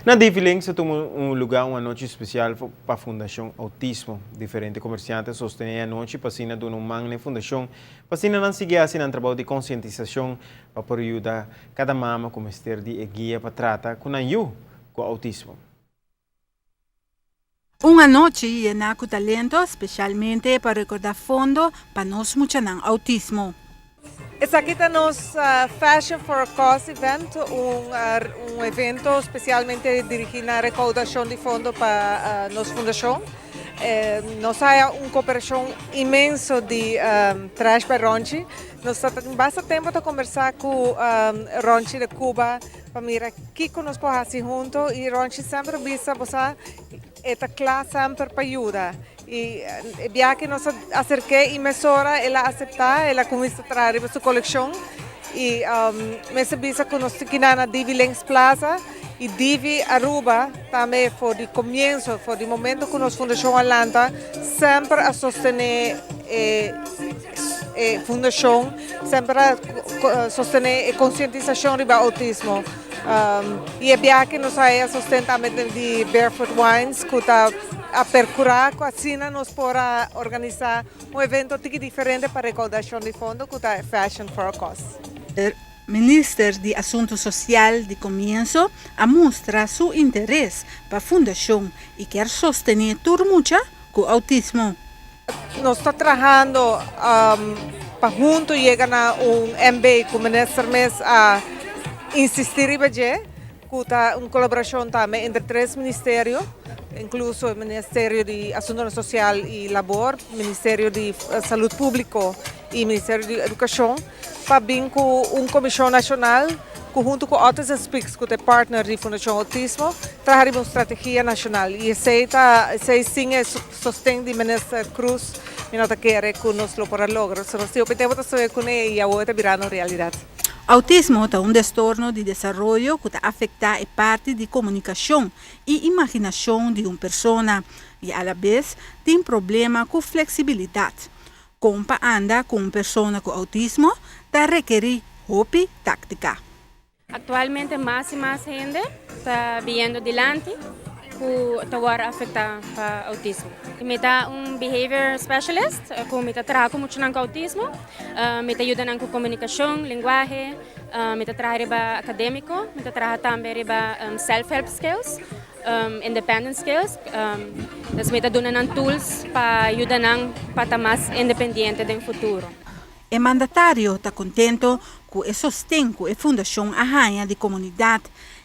Na Divi Links a tuma un lugar un anochi special pa Fundacion Autismo. Diferente comerciante a sostene e anochi pa asina duna un man na e fundacion pa asina nan sigui haci nan trabou di concientisacion pa por yuda cada mama cu mester di e guia pa trata cu nan yu cu autismo. Un anochi yená ku talento, spesialmente pa rekordá fondo pa nos muchanan outismo. Esaki ta nos Fashion for a Cause event, un un evento spesialmente dirigí na rekoudashon di fondo pa nos fundashon. Nos haya un koperashon inmenso di Trash by Ronchi. Nos ta tin basta tempu ta kombersá ku Ronchi de Cuba pa mira kiko nos por hasi hunto y Ronchi semper a bisa bo sa e ta kla semper pa yuda y e bia ke nos a aserke y mesora el a asepta el a kuminsa traha riba su kolekshon y mester bisa ku nos tin kina na Divi Links Plaza y Divi Aruba tambe for di komienso for di momento ku nos fundashon a lanta semper a sostene e E fundashon semper a sostené e konsientisashon riba outismo. I e biaha ku nos a haya sosten tambe di Barefoot Wines ku ta a perkurá ku asina nos por a organisá un evento tiki diferente pa rekoudashon di fondo ku ta Fashion for a Cause. Minister di Asuntu Sosial di komienso a mustra su interes pa fundashon i kier sostené tur mucha ku outismo. Nos ta trahando pa hunto yega na un MB cu minister mes a insisti riba dje, cu ta un colaboracion tambe entre tres ministerio, incluso e Ministerio di Asuntonan Social y Labor, Ministerio di Salud Publico y Ministerio di Educacion, pa bin cu un comision nacional cu hunto cu Autism Speaks cu ta e partner di Fundacion Autismo traha riba un strategia nacional y esey ta esey sin e sosten di Minister Croes mi no ta kere cu nos lo por a logra. So nos tin hopi tempo ta soña cune y awor e ta birando realidad. Autismo ta un destorno di desaroyo cu ta afecta e parti di comunicacion y imaginacion di un persona y alabes tin problema cu flexibilidad. Kon pa anda ku un persona ku outismo ta rekerí hopi táktika. Aktualmente mas i mas hende ta biyendo dilanti ku ta wòrdu afektá pa outismo. Mi ta un behavior specialist ku mi ta traha ku muchanan ku outismo. Mi ta yuda nan ku komunikashon, lenguahe, mi ta traha riba akadémiko, mi ta traha tambe riba self help skills. Independent skills, dus mi ta duna nan tools pa yuda nan pa ta mas independiente den futuro. E mandatario ta contento cu e sosten cu e fundacion a haña di comunidad.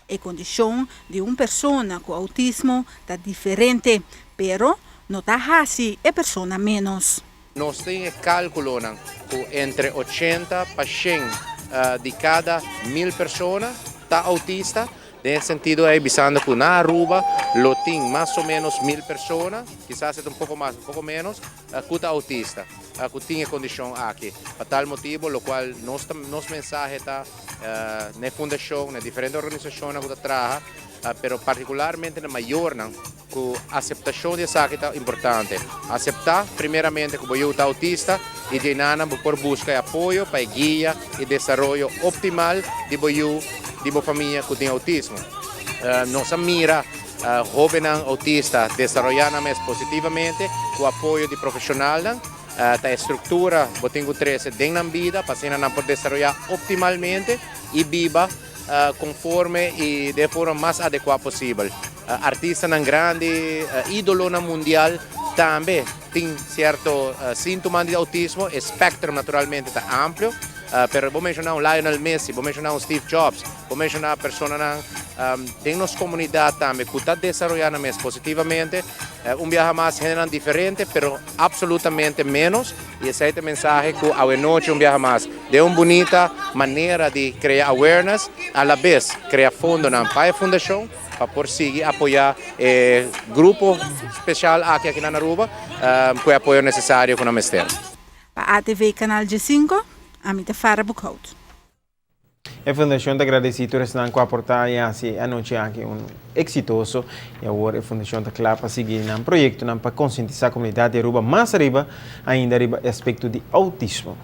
E condicion di un persona cu autismo ta diferente, pero no ta haci e persona menos. Nos tin e cálculonan cu entre 80 pa 100 di cada 1000 persona ta autista. Den e sentido ei bisando cu na Aruba lo tin mas o menos 1000 persona, kisas e ta un poco mas, un poco menos, cu ta autista, cu tin e condicion aki. Pa tal motibo locual nos ta, nos mensahe ta na e fundacion, na e diferente organisacionnan cu ta traha, pero particularmente na mayornan, Ku aseptashon di esaki ta importante. Aseptá primeramente ku bo yu ta autista i djenanan bo por buska e apoyo pa e guia i desaroyo optimal di bo yu di bo famia ku tin outismo. Nos a mira hóbennan outista desaroyá nan mes positivamente ku apoyo di profeshonalnan. Ta e struktura bo tin ku trese den nan bida pa asina nan por desaroyá optimalmente i biba konforme i den e forma mas adekuá posibel. Artistanan grandi, ídolonan mundial tambe tin sierto síntomanan di outismo. E spectrum naturalmente ta amplio, pero bo menshoná un Lionel Messi, bo menshoná un Steve Jobs, bo menshoná personanan den nos komunidat tambe ku ta desaroyá nan mes positivamente. Un biaha mas hendenan diferente, pero absolutamente ménos. I esei ta e mensahe ku awenochi un biaha mas den un bunita manera di krea awareness, alabes krea fondonan pa e fundashon pa por sigui apoyá e grupo speshal aki aki na Aruba ku e apoyo nesesario ku nan mester. Pa ATV Canal 15, ami ta Farah Boekhout. E fundashon ta gradesí tur esnan ku aportá i hasi e anochi aki un eksitoso i awor e fundashon ta kla pa sigui nan proyektonan pa konsientisá komunidat di Aruba mas ariba ainda riba e aspekto di outismo.